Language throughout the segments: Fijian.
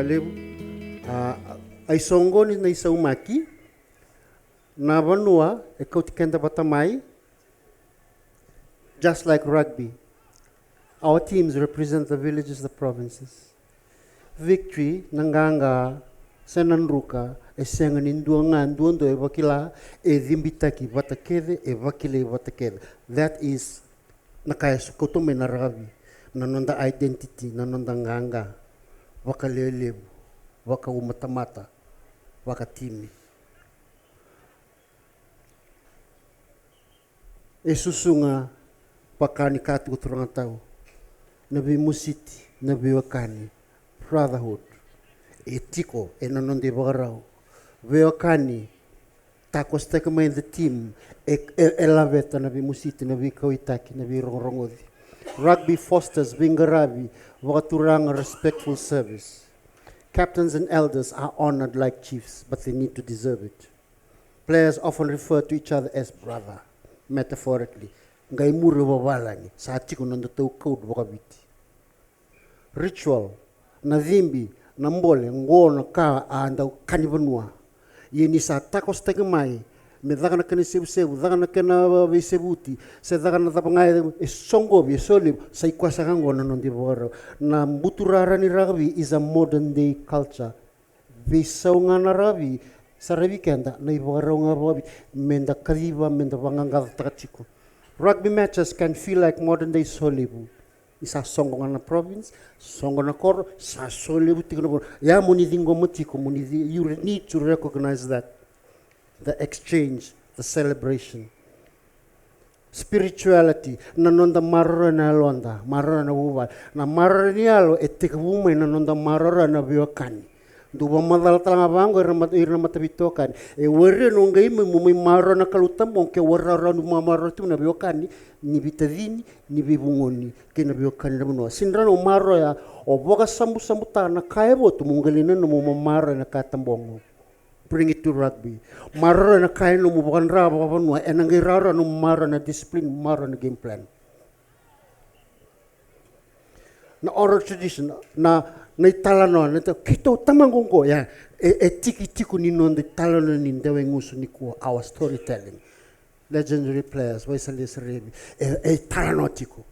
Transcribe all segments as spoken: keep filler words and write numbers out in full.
Levu. A, a isoqoni na isaumaki, na vanua e kauti keda vata mai, just like rugby, our teams represent the villages, the provinces. Victory, na qaqa, se na druka, e sega ni dua ga, dua dua e vakila, e cibitaki vata kece, e vakilai vata kece. That is na ka e kauta mai na rakavi, na noda identity, na noda qaqa vakalelevu, vakaumatamata, vakatimi. E susuga vaka ni ka tuku turaga tau, na veimositi, na veiwekani, brotherhood. E tiko ena noda ivakarau. Veiwekani, takositaki mai the team, e, e, e laveta na veimositi, na veikauwaitaki, na veirogorogoci. Rugby fosters veiqaravi vakaturaga, respectful service. Captains and elders are honored like chiefs, but they need to deserve it. Players often refer to each other as brother, metaphorically. Qai muri vavalagi, sa tiko na noda tau code vakaviti. Ritual, na cibi, na bole, qo na ka a dau ka ni vanua. Ia ni sa takositaki mai, me caka na kena isevusevu, caka na kena veisevuti, se caka na cava ga e soqovi, e solevu, sa i koya saka qo na noda ivakarau. Na buturara ni rakavi is a modern day culture. Veisau ga na rakavi, sa raivi keda na ivakarau ga vakaviti, meda kaciva, meda vaqaqacotaka tiko. Rugby matches can feel like modern day Solevu. Ni sa soqo ga na province, soqo na koro, sa Solevu tiko na vanua. Ia mo ni ciqoma tiko, mo ni ci-, you re-, need to recognize that. The exchange, the celebration. Spirituality, na noda maroroya na yaloda, maroroya na vuvale. Na maroroya ni yalo e tekivu mai na noda maroroya na veiwekani. Dou vakamacala tale ga vaqo ira na mat-, ira na mataveitokani. E warai ni o qai mai mo mai maroroya na Kalou tabogo ke o rawarawa ni maroroya tu na veiwekani, ni veitacini, ni veivugoni, kei na veiwekani na vanua. Sega ni rawa ni o maroroya, o vakasabusabutaka na ka e votu mo qai lai nanuma mo maroroya na ka tabogo. Bring it to rugby. Maroroya na ka e nomu vakadra vakavanua, ena qai rawarawa nomu maroroya na discipline, maroroya na game plan. Na oral tradition, na, na italanoa, na ita-, keitou tamaqu oqo, ia, e, e tiki tiko ni noda italanoa ni dewa i gusu nikua, our storytelling. Legendary players, Waisalia Serevi, e, e italanoa tiko.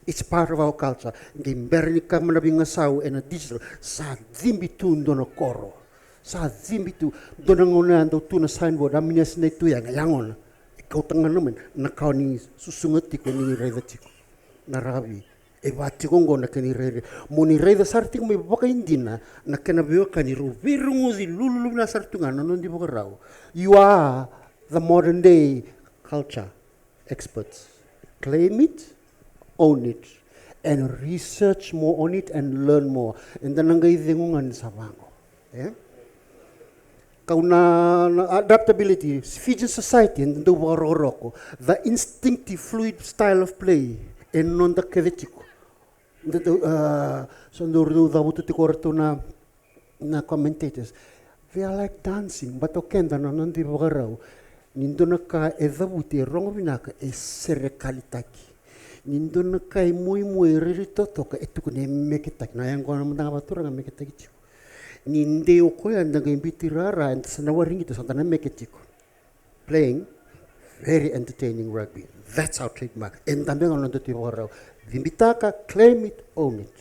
It's part of our culture. Qai bera ni kama na veigasau ena digital, sa cibi tu dua na koro. Sa cibi tu, dua na gauna ya dau tu na signboard, Aminiasi Naituyaga, ya gona. E kauta ga na mai, na ka o ni susuga tiko, ni raica tiko. Na rakavi. E vaka tiko oqo na kena irairai. Mo ni raica sara tiko mai vakaidina na kena veiwekani, rau veirogoci lululu vinaka sara tu ga na noda ivakarau. You are the modern day culture experts. Claim it, own it, and research more on it and learn more. Eda na qai cegu ga ni sa vaqo. E? Kau na, na adaptability, Fijian society, eda dau vakarokoroko. The instinctive, fluid style of play, e noda kece tiko. Eda dau, ah, so dau, dau cavuta tiko o ratou na, na commentators. They are like dancing, but o keda na noda ivakarau. Ni dua na ka e cavuti, e rogo vinaka, e serekalitaki. Ni dua na ka e muimui, e rairai totoka, e tukuni e meketaki. Na yaqona mada ga vakaturaga meketaki tiko. Ni dei o koya da qai biuti rara, eda sa na warigita, sa da na meke tiko. Playing very entertaining rugby. That's our trademark. Eda beka na noda tu ivakarau. Cibitaka, claim it, own it.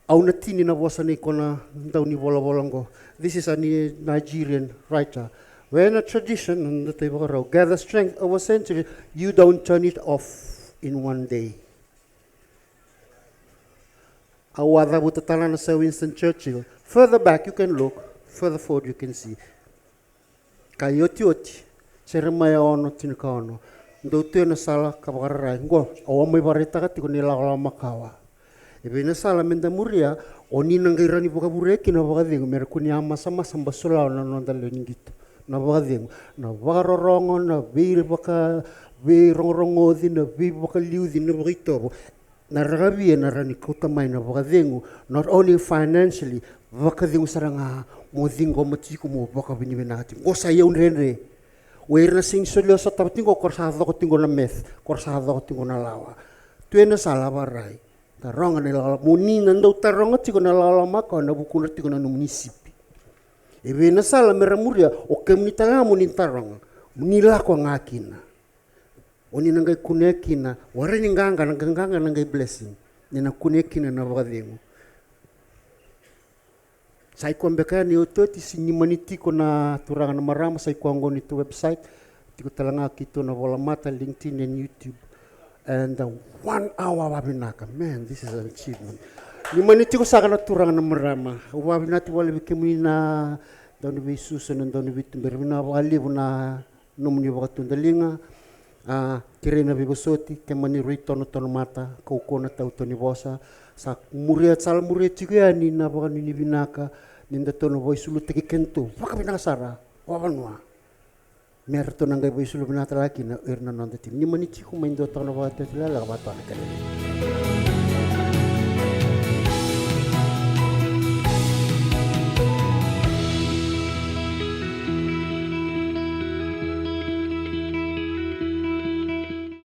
Au na tini na vosa nei ko na dau ni volavola oqo. This is a Ni-, Nigerian writer. When a tradition, na noda tu ivakarau, gather strength over centuries, you don't turn it off in one day. Au a cavuta tale na Sir Winston Churchill. Further back you can look, further forward you can see. Ka iotioti, Jeremaia ono tinikaono. Dou tu ena sala ka vakararai. Qo, au a mai vakaraitaka tiko na ilakolako makawa. E vei na sala meda muria, o ni na qai rawa ni vakavurea kina na vakacegu, me ra kua ni a masamasa basulawa na noda lewe ni qito. Na vakacegu, na vakarorogo, na veivaka, veirogorogoci, na veivakaliuci, na vakaitovo. Na rakavi ena rawa ni kauta mai na vakacegu, not only financially, vakacegu sara ga mo ciqoma tiko mo vakavinavinaka tiko. Qo sa iyau dredre. O ira na sega ni solia, sotava tiko, ko ra sa coko tiko na meth, ko ra sa coko tiko na lawa. Tu ena sala vakararai. Taroga na ilala, mo ni na dau taroga tiko na ilala makawa na vukudra tiko na nomuni sipi. E vei na sala me ra muria? O kemuni tale ga mo ni taroga, mo ni lako ga kina. O ni na qai kunea kina, warai ni qaqa, na qaqaqa na qai blessing. Ni na kunea kina na vakacegu. Sa i koya beka yani, otioti, se ni mani tiko na turaga na marama, sa i koya oqo ni tu website, tiko tale ga keitou na volamata, LinkedIn and YouTube. And uh, one hour vavinaka, man, this is an achievement. Ni mani tiko saka na turaga na marama, au vavinati vale vei kemuni na dauniveisusu, na dauniveituberi, vinaka vakalevu na nomuni vakatudaliga. A, kerei na veivosoti, ke mani rui tonotono mata, kaukauwa na tautau ni vosa. Sa muria, sa muria tiko yani na vakanuinui vinaka ni datou na vaisulutaki kedatou vakavinaka sara vakavanua. Me ratou na qai vaisulu vinaka tale ga kina o ira na noda timi. Ni mani tiko mai, dua toka na vakatau tale ga, lako vata na kerei.